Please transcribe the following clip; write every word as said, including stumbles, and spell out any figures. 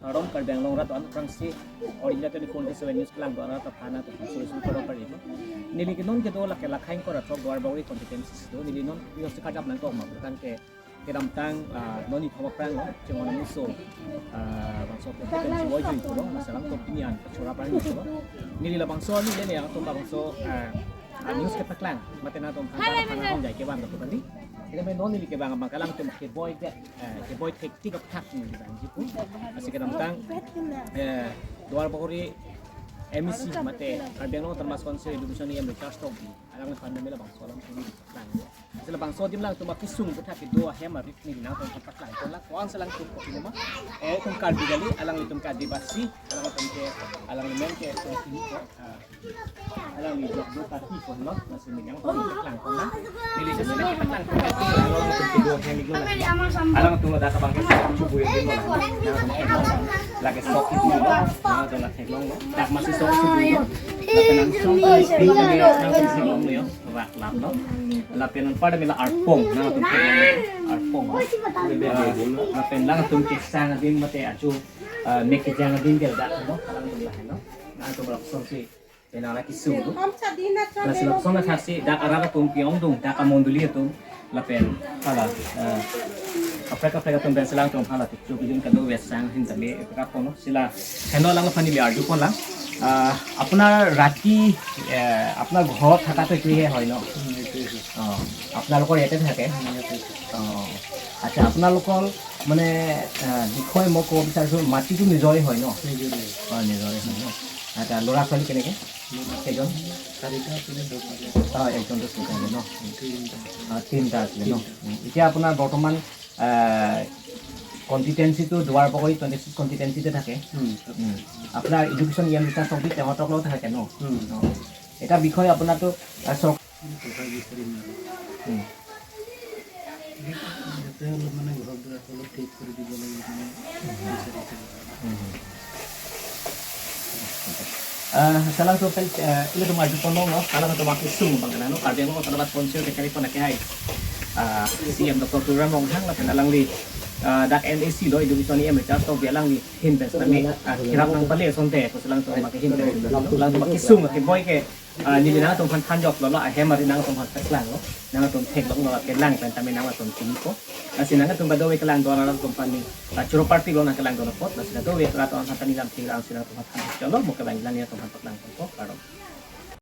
Kardom, Karbi Anglong rat an, aphrangsi All India twenty-four into seven news kelang do-an rat aphan nangtum suri suri kardom pari. Neli ke non kedo lake Lakha ingkoi ra throk Duarbagori constituency si do, neli non news kachap nangkok ma, tangte kedamtang, ah, non ithom aphrang lo, Chingona Muso, ah, bangso constituency voi jui pulo, masa lang top pinian, chora aphrang lo. Neli labangso arni le nangtum labangso, ah, ah, news kepaklang, mate nangtum aphan, aphan nang jai kevan do tadi. Kita main non neli kevang abang ke alangtum keboi det, eh, keboi thektik apthak neli vangji pu. Lasi kedamtang, eh, Duarbagori M A C mate Karbi Anglong Autonomous Council Education E M Richard Tokbi, alangli aphan mela bangso alam kuni lang. Lasi labangso adim alangtum akesung aphuthak kedo ahem arit neli nangtum aphan paklang. Ko-an si alangtum kopi nama, eh, atum Karbi kali, alanglitum ke Adivasi, alangtum ke, alangli men ke, eh, alangli jok do party ko lo, lasi neli nangtum paklang ko lo. Neli si neli paklang ko lo. Alangtum kedo ahem iklo lo. Alangtum dak abang ke chubu yo iklo lo. Lake sok iklo lo. Nangtum lake long lo. Dak masi sok chubu yo. Lapen nang sok iklo lo. Nangtum theklong lo yo. Rak lam lo. Lapen anparta mela arpong. Nangtum theklong lo. Arpong lo. Lapen alangtum kesang adim mate ajo, eh, mek kejang adim ke dak lo. Alangtum lahen lo. Nangtum lapuson si. Penang la kesung do. Lasi lapuson athaksi dak arat atum pi-ongdung, dak amondoli atum lapen hala, eh, kaprek kaprek atum pen si alangtum hala tik chok ijun kado vesang ahin tame epakap kono sila heno lang aphan neli arju pon lang. আহ, আপোনাৰ ৰাতি, এ, আপোনাৰ ঘৰত থকাটো এইটোহে হয় ন? উম, এইটোৱে হয়। অ, আপোনালোকৰ ইয়াতে থাকে? উম, ইয়াতে থাকে। অ, আচ্ছা, আপোনালোকৰ মানে, আহ, বিষয়ে মই ক'ব বিচাৰিছোঁ, মাটিটো নিজৰে হয় ন? নিজৰে। অ, নিজৰে হয় ন? আচ্ছা, ল'ৰা ছোৱালী কেনেকে? কেইজন? চাৰিটা আছিলে, দুটা। অ, একজনটো ঢুকালে ন? তিনিটা। অ, তিনিটা আছিলে ন? উম, এতিয়া আপোনাৰ বৰ্তমান, আহ, কনষ্টিটুৱেঞ্চিটো দুৱাৰ বগৰী টুৱেণ্টি ছিক্স কনষ্টিটুৱেঞ্চিতে থাকে। উম। উম। আপোনাৰ এডুকেশ্যন ইয়ান ৰিচাৰ্চ কমিটি তেখেতৰ লগত থাকে ন? উম। অ। এটা বিষয়ে আপোনাৰতো, আহ, চৰকাৰ কথা বিচাৰিম আৰু। উম। ইয়াতে অলপ মানে ঘৰ দুৱাৰ অলপ ঠিক কৰি দিব লাগে মানে বিচাৰিছিলোঁ। উম। Ah, salam sopel, ah, ilitum arju pon long lo, alangtum akesung abang ke nano, Karbi Anglong Autonomous Council ke kari pon ke hai. Ah, C M Doctor Tuliram Ronghang lapen alangli, ah, dak M A C lo, Education E M Richard Tokbi alangli ahin pen tame, ah, kerap nangpale asonte, ko si alangtum abang ke ahin pen, alangtum akesung keboi ke, ah, neli nangtum aphan thanjok lo, lo, ahem arit nangtum aphan paklang lo, nangtum theklong lo, kelang pen tame nangtum chinipo. Lasi nangtum kadokave kelang do-an atum aphan ni, ah, choro party lo nangkelang do apot, lasi kadokave rat atum aphan tame lam thik lang si nangtum aphan thanjok lo, mo kelang lang nangtum aphan paklang po, kardom.